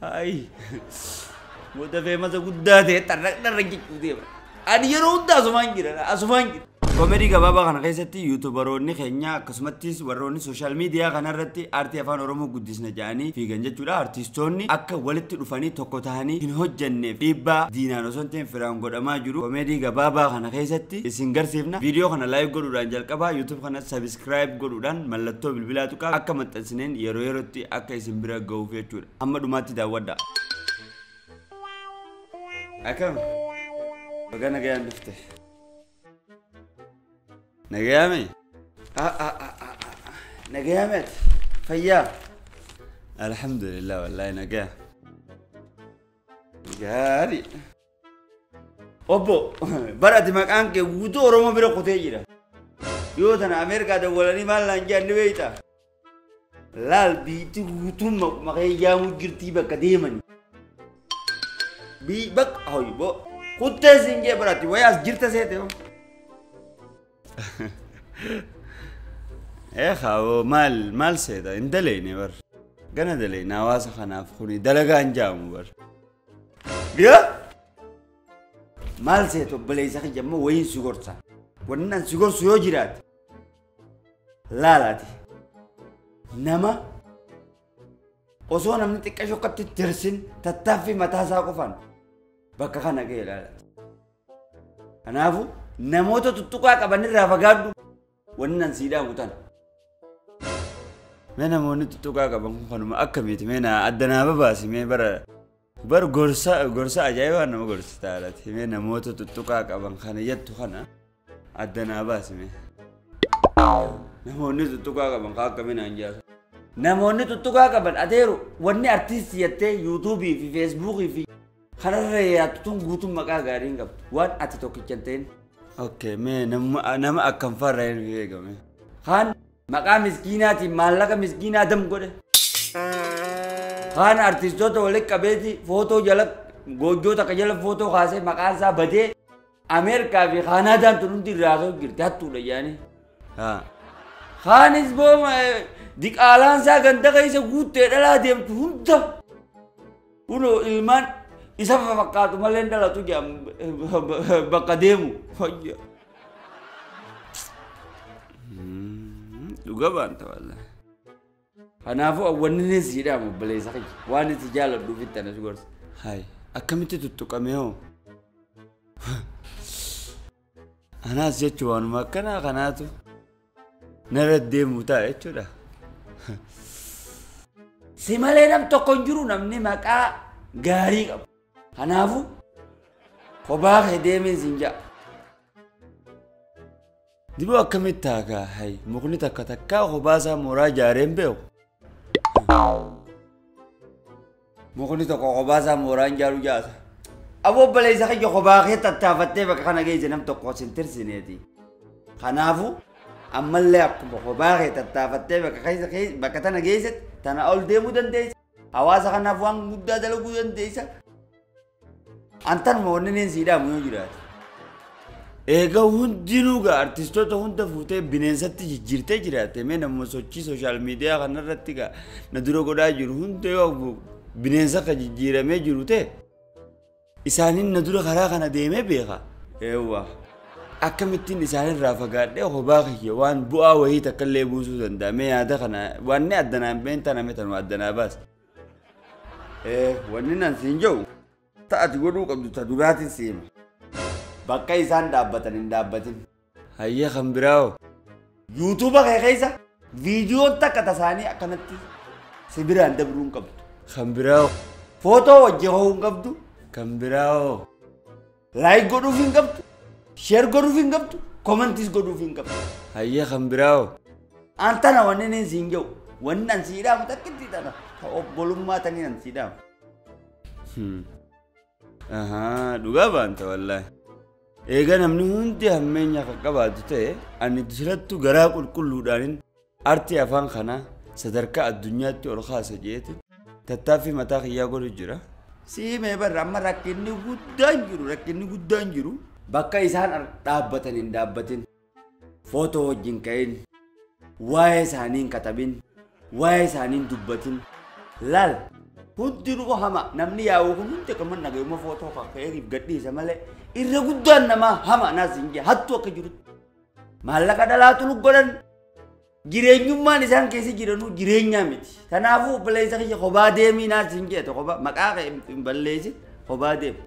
Ayi. Booda feemasa guddaa ta'e tarraqna jechuu deema. Ani yeroo hundaa asumaan jira, asumaan jira. Koomedii gabaabaa kana keessatti yuutuubaroonni keenya akkasumattis warroonni sooshaal miidiyaa kanarratti aartii afaan Oromoo guddisna jedhanii fiigan jechuudha. Artiistoonni akka walitti dhufanii tokko ta'anii hin hojjanneef dhiibbaa diinaan osoo hin ta'in firaan godhamaa jiru. Koomedii gabaabaa kana keessatti isin garsiifna. Viidiyoo kana laayik godhuudhaan jalqabaa, yuutuub kana sabiskiraayib godhuudhaan mallattoo bilbilaa tuqaa akka maxxansineen yeroo yerootti akka isin bira ga'uuf jechuudha. Hamma dhumaatti daawwadhaa. Akkam? Baga nagayaan dhufte. Nagayame? Nagayame ati? Fayyaa? Alhamdulillah wallahi nagaya. Gaarii. Obbo, bara ati maqaan kee guutuu Oromoo bira kutee jira. Yoo tana Ameerikaa dawwalanii maal naan jedhan ni beektaa? Laal biitti guutuun maqaa yaamuu jirtii bakka deemani. Bii bakka hoyi bo. Kuttee siin jee bara ati wayii as jirta seete hoo. Eegaa maal maal seeta hin daleyne bar. Gana daleyne hawaasa kanaaf kuni dalagaa hin jaamu bar. Yaa? Maal seeta obboleessa kiyya ammoo wayiin si gorsa. Wanni an si gorsu yoo jiraate laalaati. Nama osoo namni xiqqaa shokkatti tirsin tattaaffii mataa isaa qofaan bakka kana ga'e laalaati. Kanaafuu namoota tuttuqaa qaban irraa fagaadhu wanni an sii dhaamu tana. Mee namoonni tuttuqaa qaban kun kanuma akkamiiti mee naa adda naa babaasi mee bara bar gorsa gorsa ajaa'ibaa nama gorsita laalaati. Mee namoota tuttuqaa qaban kana jettu kana adda naa baasi mee. Namoonni tuttuqaa qaban kaa akkamii naan jaasa. Namoonni tuttuqaa qaban adeeru wanni artiistii jettee yuutuubii fi feesbuukii fi kanarra yaattu tun guutuun maqaa gaarii hin qabdu waan ati tokkicha hin ta'in. Okay, mee nama akkam farra hin eegame. Kaan maqaa miskiinaatiin maallaqa miskiinaa dam godhe. Kaan artistoota walitti qabeeti footoo jala goojjoo takka jala footoo kaasee maqaan isaa badee Ameerikaa fi Kaanaadaan tun hundi irraa haasa'u jirti hattuudha jedhanii. Kaanis booma diqaalaan isaa ganda keessa guuttee dhalaa deemtu hunda kunoo ilmaan isa fakkaatu malee hin dhalatu jedhamu bakka deemu. Dhuga baanta wallahi. Kanaafuu wanni inni si jedhamu obboleessa kiyya waan itti jaaladhuuf itti anas gorsa. Hayi akkamitti tuttuqame hoo? Anaas jechuun waanuma akkanaa kanaatu narra deemu ta'a jechuudha. Si malee nam tokko hin jiru namni maqaa gaarii qabu. Kanaafuu kophaa kee deemeen siin ja'a. Diboo akkamitti taakaa hayi mukni takka takkaa kophaa isaa mooraa ijaaree hin beeku. Mukni tokko kophaa isaa mooraa hin ijaaru jaasa. Aboo obboleessa kiyya kophaa kee tattaafattee bakka kana geesse nam tokko sin tirsineeti. Kanaafuu ammallee akkuma kophaa kee tattaafattee bakka tana geessetti tana ol deemuu dandeessa. Hawaasa kanaaf waan guddaa dalaguu dandeessa. Antanuma wanni inni sii dhaamu yoo jiraate. Egaa hundinuu gaa artistoota hunda fuutee bineensatti jijjiirtee jiraatte mee namuma sochii sooshaal miidiyaa kanarratti gaa na dura godhaa jiru hunda yoo bineensa akka jijjiiramee jiru ta'e isaaniin na dura karaa kana deemee beeka. Eewwa akkamittiin isaanirraa fagaadhee kophaa kiyya waan bu'aa wayii takka illee buusuu danda'a mee yaada kana wanni addanaa hin beekne tana mee tanuma addanaa baasa. Wanni nan siin jedhu ta'ati godhuu qabdu ta duraatiin siima. Bakka isaan dhaabbatan hin dhaabbatin. Hayya kan biraa hoo? Yuutuuba kee keessa viidiyoon takka tasaanii akkanatti si biraan dabruu hin qabdu. Kan biraa hoo? Footoo wajji ho'uu hin qabdu. Kan biraa hoo? Laayik godhuuf hin qabdu. Sheer godhuuf hin qabdu. Komantiis godhuuf hin qabdu. Hayya kan biraa hoo? Antana wanni inni siin jedhu wanni an sii dhaamu takkitti tana ta obbolummaa tanii an sii dhaamu. Dhugaa baanta wallaahi. Egaa namni hundi hammeenya akka qabaatu ta'e ani durattu garaa qulqulluudhaanin aartii afaan kanaa sadarkaa addunyaatti ol kaasa jeeti tattaaffii mataa kiyyaa godhu jira. Siimee barra amma rakkinni guddaan jiru rakkinni guddaan jiru bakka isaan dhaabbatan hin dhaabbatin footoo wajjin ka'in waa'ee isaanii hin katabin waa'ee isaanii hin dubbatin laal Hundinuu hama namni yaa'u kun hundi akkuma nagayuma footoo ka'eef gadhiisa malee irra guddaan namaa hama naas hin jee hattu akka jirutti. Maallaqa dhalaatu godhan jireenyummaan isaan keessa jiranuu jireenyaa miti. Kanaafuu obboleessa kiyya kophaa deemii naas hin jeetu kophaa maqaa kee hin balleessin kophaa deemu.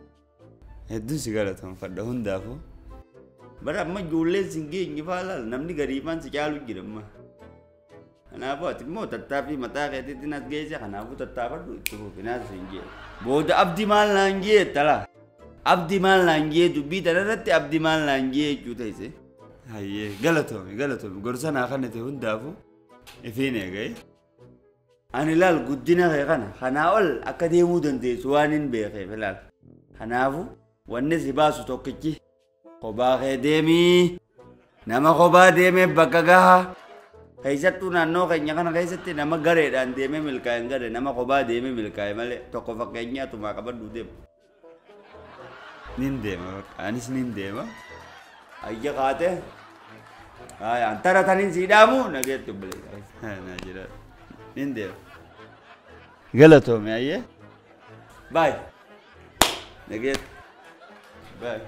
Hedduun si galateeffadha hundaafuu. Bara amma ijoolleen si hin geenye faa laal namni gariifaan si caalu jira amma. Kanaafuu ati immoo tattaaffii mataa keetiitti nas geesse kanaafuu tattaafadhu itti fufi naas hin jee. Booda abdii maal naan jee talaa. Abdii maal naan jee dubbii tanarratti abdii maal naan jee jechuu teesse. Hayyee galatoomi galatoomi gorsa naa kennite hundaafuu ifiin eegee. Ani laal guddina kee kana kanaa ol akka deemuu dandeessu waan hin beekeef laal. Kanaafuu wanni si baasu tokkichi kophaa kee deemii nama kophaa deemee bakka gahaa. Keessattuu naannoo keenya kana keessatti nama gareedhaan deemee milkaa'e hin garee nama kophaa deemee milkaa'e malee tokko fakkeenyaa tumaa qabadhu deema. Nin deema bakka anis nin deema. Ayya kaatee antara taniin sii dhaamu nageetti obboleessa. Naa jira nin deema. Galatoome ayyee. Baay. Nageetti. Baay.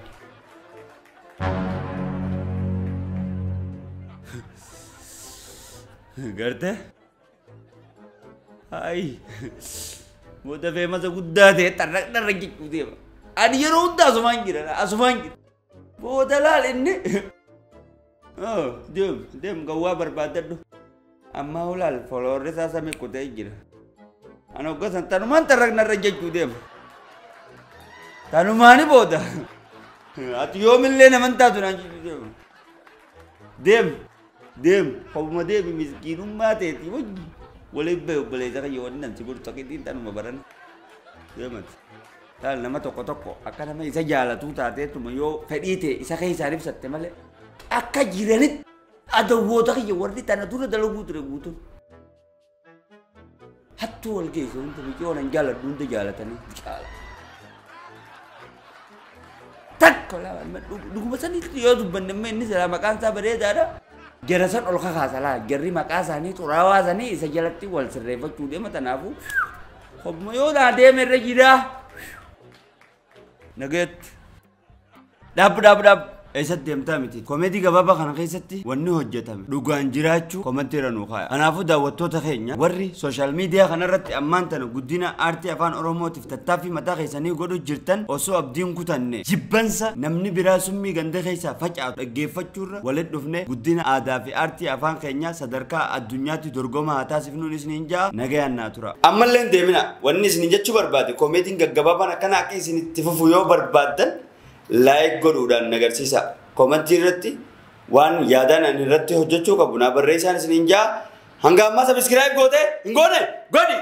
Garte? Ay. Booda feemasa guddaa ta'e tarraq tarraq jechuu deema. Ani yeroo hundaa asumaan jira asumaan jira. Booda laal inni. Deem deem gawwaa barbaadadhu. Amma laal foloorri isaa samii kutee jira. Ani hoggasan tanumaan tarraq narra jechuu deema. Tanumaani booda. Ati yoomillee naman taatu naan jechuu deema. Deem. Deem, kopuma deemi miskiinummaa ta'eeti wajji. Waliin bahe obboleessa kiyya wanni nan si godhu tokkittiin tanuma baran. Deemati. Taal nama tokko tokko akka nama isa jaalatuu taateetuma yoo fedhii ta'e isa keessaan ibsatte malee akka jiranitti adawwoota kiyya warri tana dura dalaguu ture guutuun. Hattuu wal geesse hunda miicoo nan jaaladhu hunda jaalatanii caala. Takka lama dhuguma sanitti yoo dubbanne immoo inni silaa maqaan isaa bareedaadha. Jara san ol kakaasa laa jarri maqaa isaanii xuraawaa isaanii isa jalatti wal sirreeffachuu deema tanaafuu kopuma yoo naa deeme irra jiraa. Nageetti. Dhaabbu dhaabbu dhaabbu. Eessatti deemtaa miti. Komeedii gabaabaa kana keessatti wanni hojjetame dhugaan jiraachuu komantii irra nuu kaaya. Kanaafuu daawwattoota keenya warri sooshaal miidiyaa kanarratti ammaan tana guddina aartii afaan Oromootiif tattaaffii mataa keessanii godhu jirtan osoo abdiin kutanne jibbansa namni biraa summii ganda keessaa faca'atu dhaggeeffachuurra walitti dhufne guddina aadaa fi aartii afaan keenyaa sadarkaa addunyaatti dorgomaa haa taasifnuun isiniin ja'a nagayaan naa tura. Ammallee hin deemina wanni isin jechuu barbaade komeediin gaggabaabaan akkana akka isin itti fufu yoo barbaaddan like godhuudhaan agarsiisa. Komantii irratti waan yaadaan ani irratti hojjechuu qabu naa barreessaan isiniin ja'a. Hanga ammaa subscribe goote hin goone godhi.